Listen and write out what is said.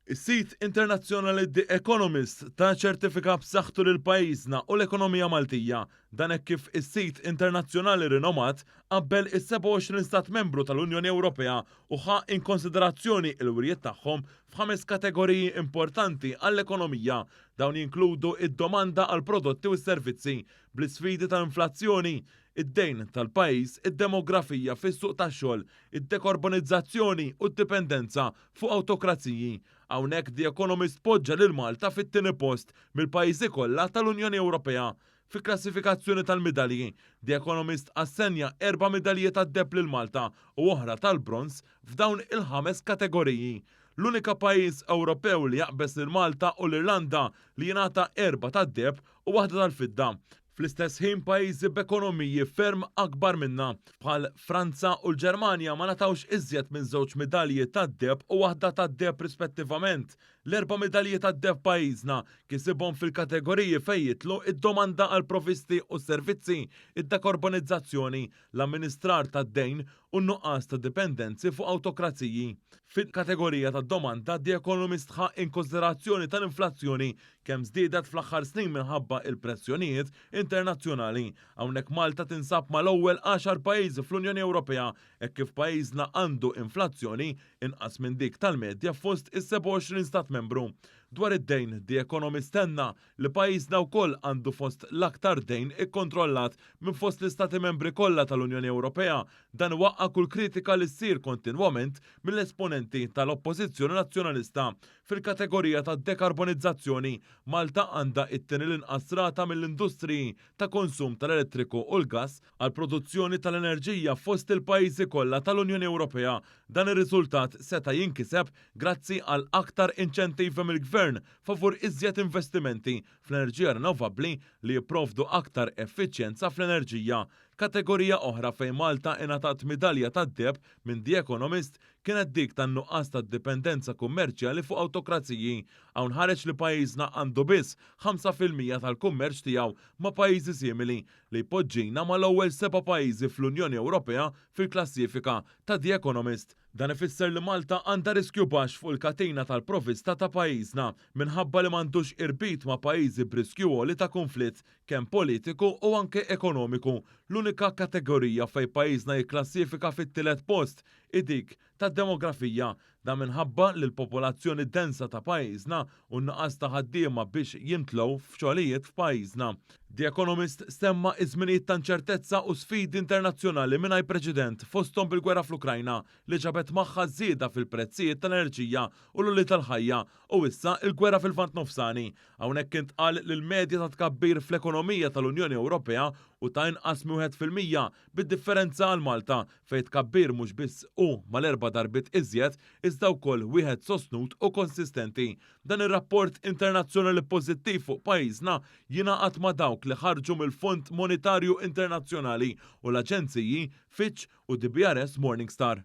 Is-sit internazzjonali The Economist ta ċertifika b'saħħtu lil pajjiżna u l-ekonomija Maltija. Dan hekk kif is-sit internazzjonali rinomat qabbel is-27 stat membru tal-Unjoni Ewropea u ħa in konsiderazzjoni l-wirjiet tagħhom f'ħames kategoriji importanti għall-ekonomija. Dawn jinkludu id-domanda għall-prodotti u s-servizzi, bl-isfidi tal-inflazzjoni, id-dejn tal-pajjiż, id-demografija fis-suq tax-xogħol, id-dekarbonizzazzjoni u d-dipendenza fuq awtokraziji. Hawnhekk The Economist poġġa lil Malta fit-tieni post mill-pajjiżi kollha tal-Unjoni Ewropea. Fi klassifikazzjoni tal-midalji, The Economist assenja erba' midalji tad-deheb lil Malta u oħra tal-bronż f'dawn il-ħames kategoriji. L-unika pajjiż Ewropew li jaqbeż lil Malta u l-Irlanda li jingħata erba' tad-deheb u waħda tal-fidda. Fl-istess ħin, pajjiżi b'ekonomiji ferm akbar minna, bħal Franza u l-Ġermanja, ma ngħatawx iżjed minn żewġ midalji tad-deheb u waħda tad-deheb rispettivament. L-erba' midalji tad-deheb pajjiżna kisibhom fil-kategoriji fejn jidħlu id-domanda għal provisti u servizzi, id-dekarbonizzazzjoni, l-amministrar tad-dejn u n-nuqqas ta' dipendenzi fuq awtokraziji. Fil-kategorija tad-domanda, The Economist ħa in konsiderazzjoni tal-inflazzjoni kemm żdiedet fl-aħħar snin minħabba il-pressjonijiet internazzjonali. Hawnhekk Malta tinsab mal-ewwel 10 pajjiżi fl-Unjoni Ewropea hekk kif pajjiżna għandu inflazzjoni inqas minn dik tal-medja fost is-27 stat membru. Dwar id-dejn, The Economist tenna li pajjiżna wkoll għandu fost l-aktar dejn ikkontrollat minn fost l-istati membri kollha tal-Unjoni Ewropea. Dan waqqa' kull kritika li ssir kontinwament mill-esponenti tal-Oppożizzjoni Nazzjonalista. Fil-kategorija ta' dekarbonizzazzjoni, Malta għandha it-tieni l-inqas rata mill-industriji ta' konsum tal-elettriku u l-gass għall-produzzjoni tal-enerġija fost il-pajjiżi kollha tal-Unjoni Ewropea. Dan ir-riżultat seta' jinkiseb grazzi għal aktar inċentivi mill-Gvern favur iżjed investimenti fl-enerġija rinnovabbli li jipprovdu aktar effiċjenza fl-enerġija. Kategorija oħra fejn Malta ingħatat midalja tad-deheb minn The Economist kienet dik tan-nuqqas ta' dipendenza kummerċjali fuq awtokraziji. Hawn ħareġ li pajjiżna għandu biss 5% tal-kummerċ tiegħu ma' pajjiżi simili, li jpoġġina mal-ewwel seba' pajjiżi fl-Unjoni Ewropea fil-klassifika ta' The Economist. Dan ifisser li Malta għandha riskju baxx fuq il-katina tal-provvista ta' pajjiżna minħabba li m'għandux irbit ma' pajjiżi b'riskju għoli ta' kunflitt, kemm politiku u anke ekonomiku. L-unika kategorija fejn pajjiżna jikklassifika fit-tielet post hi dik tad-demografija. Dan minħabba li l-popolazzjoni densa ta' pajjiżna u n-nuqqas ta' ħaddiema biex jimtlew f'xogħlijiet f'pajjiżna. The Economist semma iż-żminijiet ta' inċertezza u sfidi internazzjonali mingħajr preċedent, fosthom bil-gwerra fl-Ukrajna li ġabet magħha żieda fil-prezzijiet tal-enerġija u l-għoli tal-ħajja, u issa l-gwerra fil-Lvant Nofsani. Hawnhekk intqal li l-medja ta' tkabbir fl-ekonomija tal-Unjoni Ewropea hu ta' inqas minn 1%, bid-differenza għal Malta fejn tkabbir mhux biss hu mal-erba' darbiet iżjed, iżda wkoll wieħed sostnut u konsistenti. Dan ir-rapport internazzjonali pożittiv fuq pajjiżna jingħaqad ma' dawk li ħarġu mill-Fond Monetarju Internazzjonali u l-aġenziji Fitch u DBRS Morningstar.